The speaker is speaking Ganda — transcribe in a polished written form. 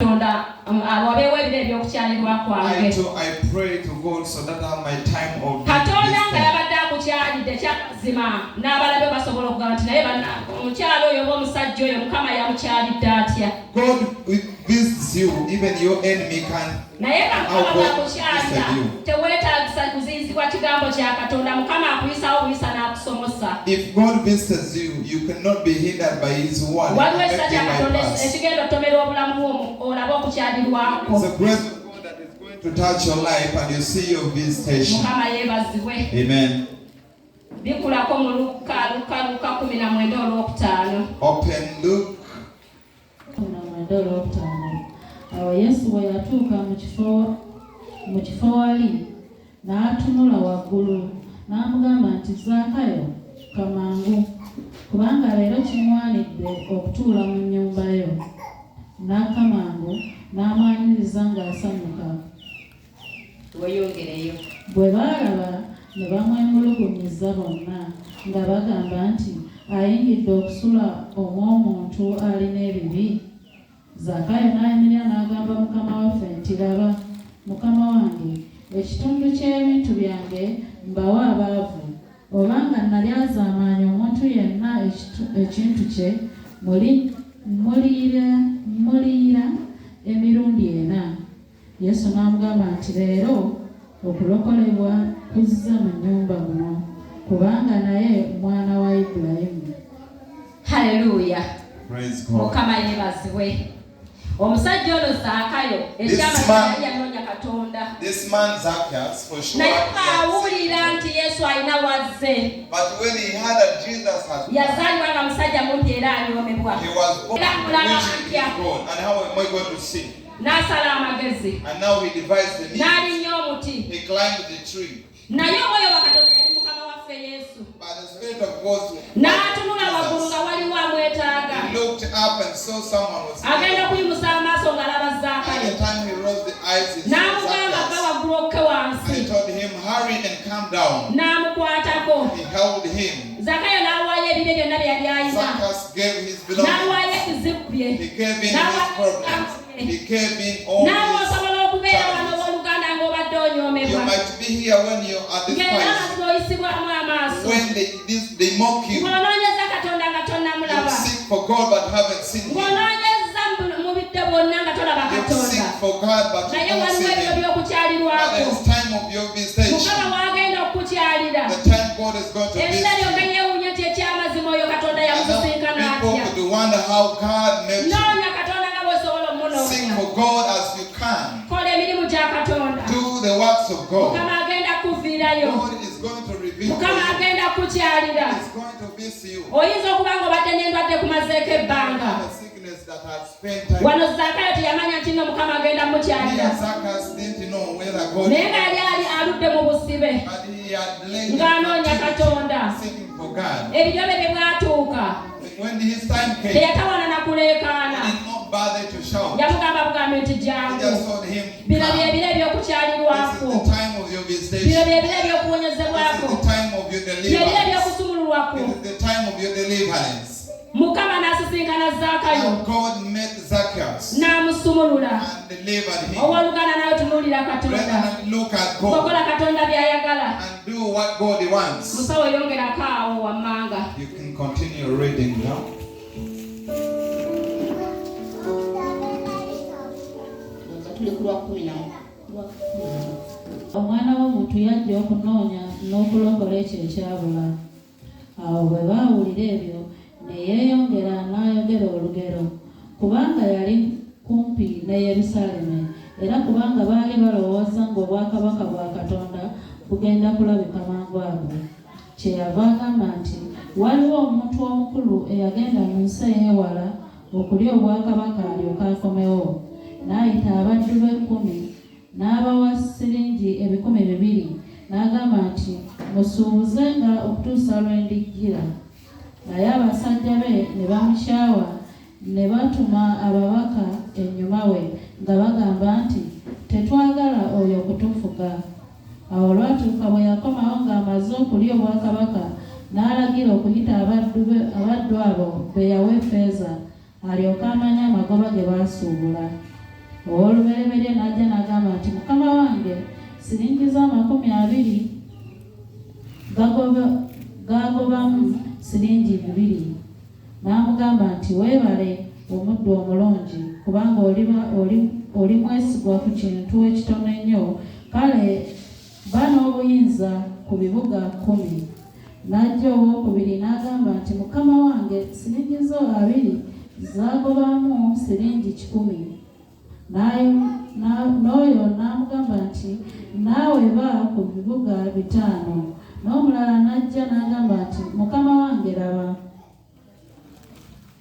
Katonda wabeewo ebiro eby'okukyalirwa I kwange. too, I pray to God so that I have my time of being Katonda nga visited. yabadde akukyalidde kyamazima n'abalabe basobola okugamba nti naye bannange omukyala oyo oba omusajja oyo Mukama yamukyalidde atya. God visits you, even your enemy can. Naye nga How Mukama God bw'akukyalira visited you. teweetaagisa kuziyizibwa kigambo kya Katonda. Mukama akuyisawo buyisa n'akusomosa. If God visits you, you cannot be hindered by His word. You Waliwo can ekisa make kya the Katonda bypass. ekigenda okutomera obulamu bwo olabe okukyalirwako. It's the grace of God that is going to touch your life and you see your visitation. Mukama yeebazibwe. Amen. Bikulako mu Luka, Luka, Luka 19 olwokutaano. Open Luke 19 olwokutaano. Awo Yesu bwe yatuuka mu kifo wali, n'atunula waggulu n'amugamba nti, "Zaakayo, kka mangu, kubanga leero kiŋŋwanidde okutuula mu nnyumba yo." N'akka mangu n'amwaniriza ng'asanyuka. Weeyongereyo. Bwe baalaba ne bamwemulugunyiza bonna nga bagamba nti, "Ayingidde okusula omw'omuntu alina ebibi." Zaakayo n'ayimirira n'agamba Mukama waffe nti, "Laba, Mukama wange, ekitundu ky'ebintu byange mbawa abaavu. Obanga nalyazaamaanya omuntu yenna ekintu kye, muliyira emirundi ena." Yesu n'amugamba nti, "Leero okulokolebwa kuzze mu nnyumba muno, kubanga naye mwana wa Ibulayimu." Haleluya. Praise God. Mukama yeebazibwe. Omusajja ono Zaakayo ekyamazima yali yanoonya Katonda. This man Zacchaeus, for sure. Naye He had bw'awulira sinned. Nti Yesu alina wazze, But when he heard that Jesus has come, yazaalibwa nga musajja mumpi era anyoomebwa. He was born Era mulaba which is atya? God. And how am I going to see? N'asala amagezi. And now he devised the means. N'alinnya omuti. He climbed the tree. Naye omwoyo wa Katonda yali Mukama waffe Yesu. But the Spirit of God N'atunula waggulu nga waliwo amwetaaga. He looked up and saw someone was Agenda okuyimusa amaaso ng'alaba At Zaakayo. the time he rose the eyes, he saw N'amugamba va Zacchaeus. waggulu okke And wansi. he told him, "Hurry and come down." N'amukwatako. He held him. Zaakayo n'awaayo ebibye byonna bye yali alina. Zacchaeus gave his belongings. N'awaayo ebizibu bye. He gave in his problems. He gave in all Naawe his osobola okubeera wano challenges. owooluganda ng'obadde You onyoomebwa. might be here when you are Ng'era despised. amazima oyisibwamu amaaso. When they mock you. Ng'onoonyeza Katonda nga You tonnamulaba. seek for God but haven't seen him. Ng'onoonyeza mu bidde bwonna nga tolaba You seek Katonda. for God but you Naye don't waliwo see ebiro him. But by'okukyalirwako. it's time of your visitation. Mukama w'agenda okukukyalira. The time God is going to Ensi visit eryoke you. yeewuunya nti ekyamazima oyo Katonda And now yamusisinkana people atya. could wonder how God met you. Noonya Katonda nga bw'osobola Seek omunoonya. for God as you can. Kola emirimu gya Katonda. Do the works of God. Mukama agenda kukuviirayo. God is going to reveal to Mukama you. agenda kukukyalira. He's going to visit you. Oyinza okuba nga obadde n'endwadde kumazeeko ebbanga. The sickness that has spent time. Wano Zaakayo teyamanya nti nno Mukama agenda kumukyalira. Here Zacchaeus didn't know whether God, Naye nga yali ali aludde mu busibe but he had laid in ng'anoonya captivity, Katonda. Seeking for God. Ebiryo bye bye bwatuuka When his time came, teyatawana na he kuleekaana. did not bother to shout. Yamugamba bugambi nti He jangu. just told him, Bino "Come." bye biro This ebyokukyalirwako. is the time of your Bino visitation. bye biro This ebyokuwonyezebwako. is the time of your Bye biro deliverance. ebyokusumululwako. It is the time of your deliverance. Mukama n'asisinkana Zaakayo And God met Zacchaeus n'amusumulula. And delivered him. Owooluganda nawe tunuulira Katonda. Brethren, look at God Okola Katonda by'ayagala. And do what God wants. Musawo yongerako awo wammanga. You can continue reading now. Nga tuli ku lwa 14. Omwana w'omuntu yajja okunoonya n'okulokola ekyo ekyabula. Awo bwe baawulira ebyo ne yeeyongera n'ayogera olugero, kubanga yali kumpi ne Yerusaalemi, era kubanga baali balowooza ng'obwakabaka bwa Katonda bugenda kulabika mangu ago. Kyeyava agamba nti, "Waliwo omuntu omukulu eyagenda mu nsi ey'ewala okulya obwakabaka alyoke akomewo. N'ayita abaddu be 10 n'abawa siringi 2,000 n'agamba nti, 'Musuubuzenga okutuusa lwe ndijjira.' Naye abasajja be ne bamukyawa ne batuma ababaka ennyuma we nga bagamba nti, 'Tetwagala oyo kutufuga.' Awo olwatuuka bwe yakomawo ng'amaze okulya obwakabaka, n'alagira okuyita abaddu abo be yawa effeeza, alyoke amanye amagoba ge baasuubula." Ow'olubereberye n'ajja n'agamba nti, Mukama wange, siringi zo 20 gaagobamu siringi 2. N'amugamba nti, Weebale, omuddu omulungi, kubanga oli mwesigwa ku kintu ekitono ennyo, kale ba n'obuyinza ku bibuga 10. N'ajja owookubiri n'agamba nti, Mukama wange, siringi zo 20 zaagobamu siringi 100. N'oyo n'amugamba nti, Naawe ba ku bibuga 5. N'omulala n'ajja n'agamba nti, Mukama wange, laba,